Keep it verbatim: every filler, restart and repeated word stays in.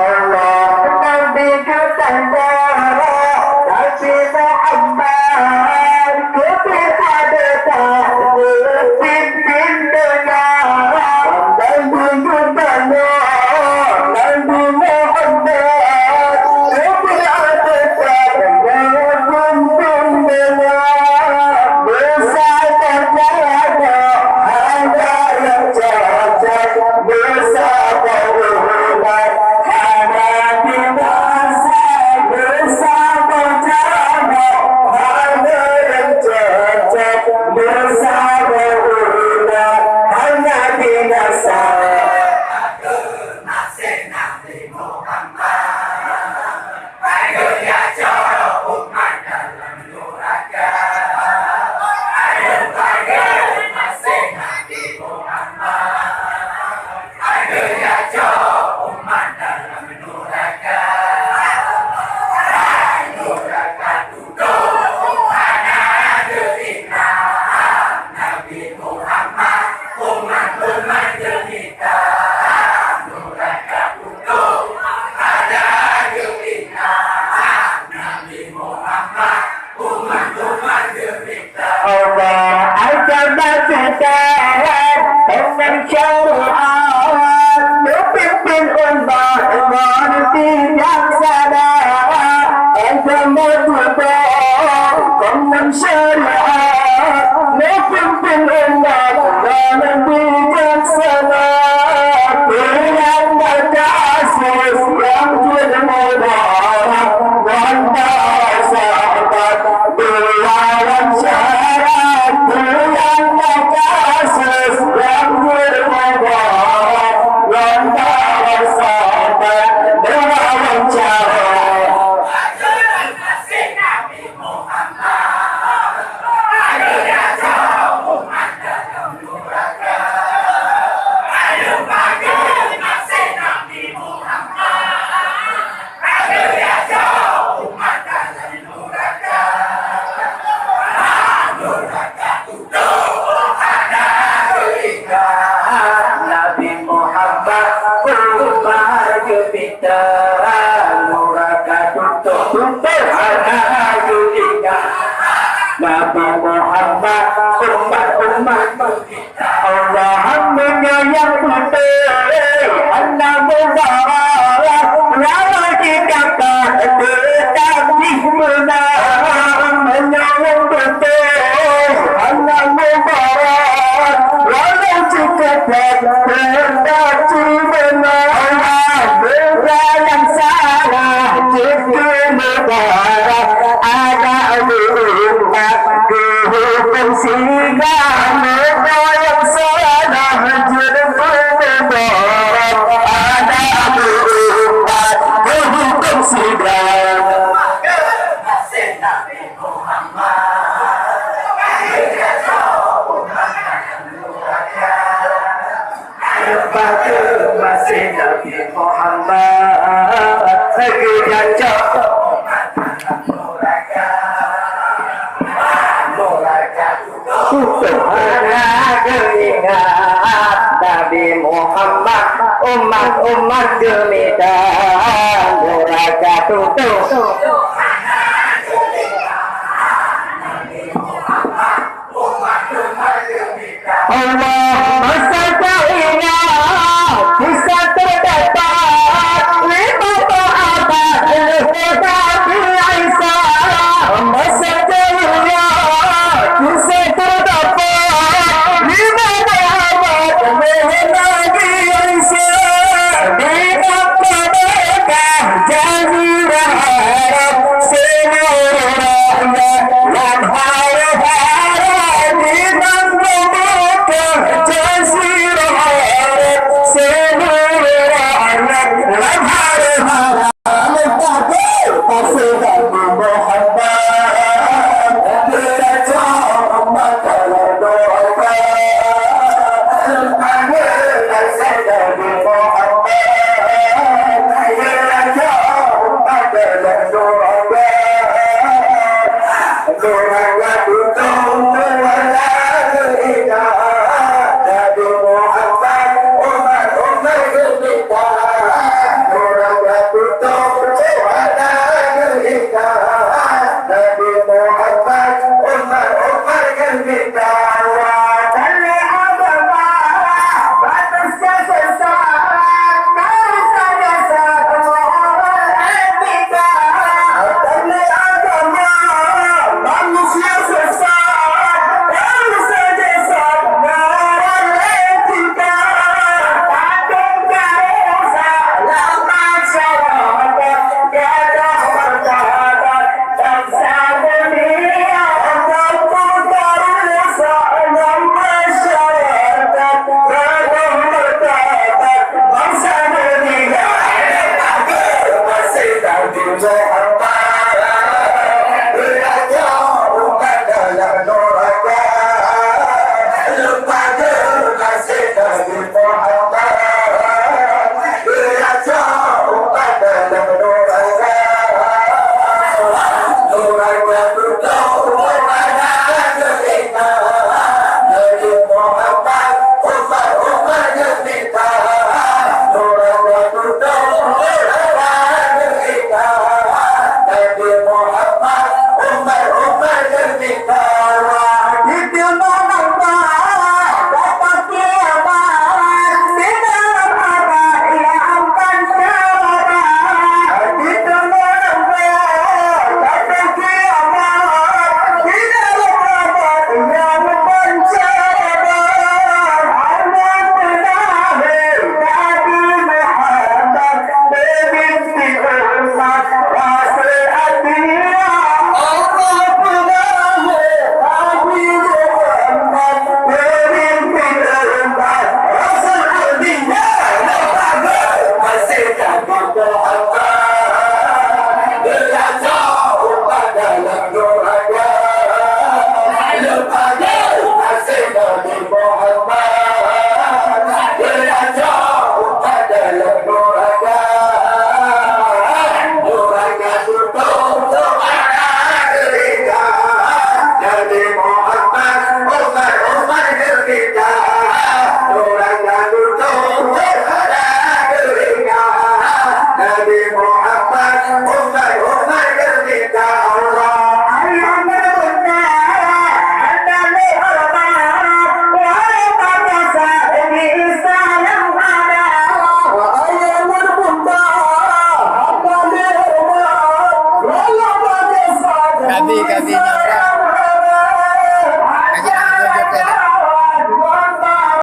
Allah, Nabi geutanyoe, Nabi Muhammad, keubiet adoe pimpin donya. Nabi geutanyoe, Nabi Muhammad, keubiet adoe pimpin donya. Beusaboh jaroe, hana nyang cocok. Beusaboh ulat, hana binasa. Beusaboh jaroe, hana nyang cocok. Beusaboh ulat, hana binasa. Allah akan berbicara dengan syariat, memimpin umat dengan bijaksana. Agama berubah dengan syariat, memimpin umat dengan bijaksana. Pilihan baca asis yang jeuet mubarak, ngon para sahabat. Dua lam syarat, dua lam makasih, yang berubah, yang tak rasa, dua lam syarat. Nabi Muhammad, umat geuminta, nuraka tutoe, tutoe hana geuingat. Nabi Muhammad, umat-umat Allah meunyoe nyang beutôi, hana mubarak, walau jikata teutap jih beunang. Meunyoe nyang beutôi, hana mubarak, walau jikata teutap jih beunang. Beuraya nyang salah jeuet keu mubarak, adak umat Geuhuköm siga, meunyoe nyang salah jeuet keu mubarak, adak umat geuhuköm siga. Bak geumaséh Nabi Muhammad, geujancok. Tutoe hana geuingat Nabi Muhammad, umat-umat geuminta nuraka tutoe.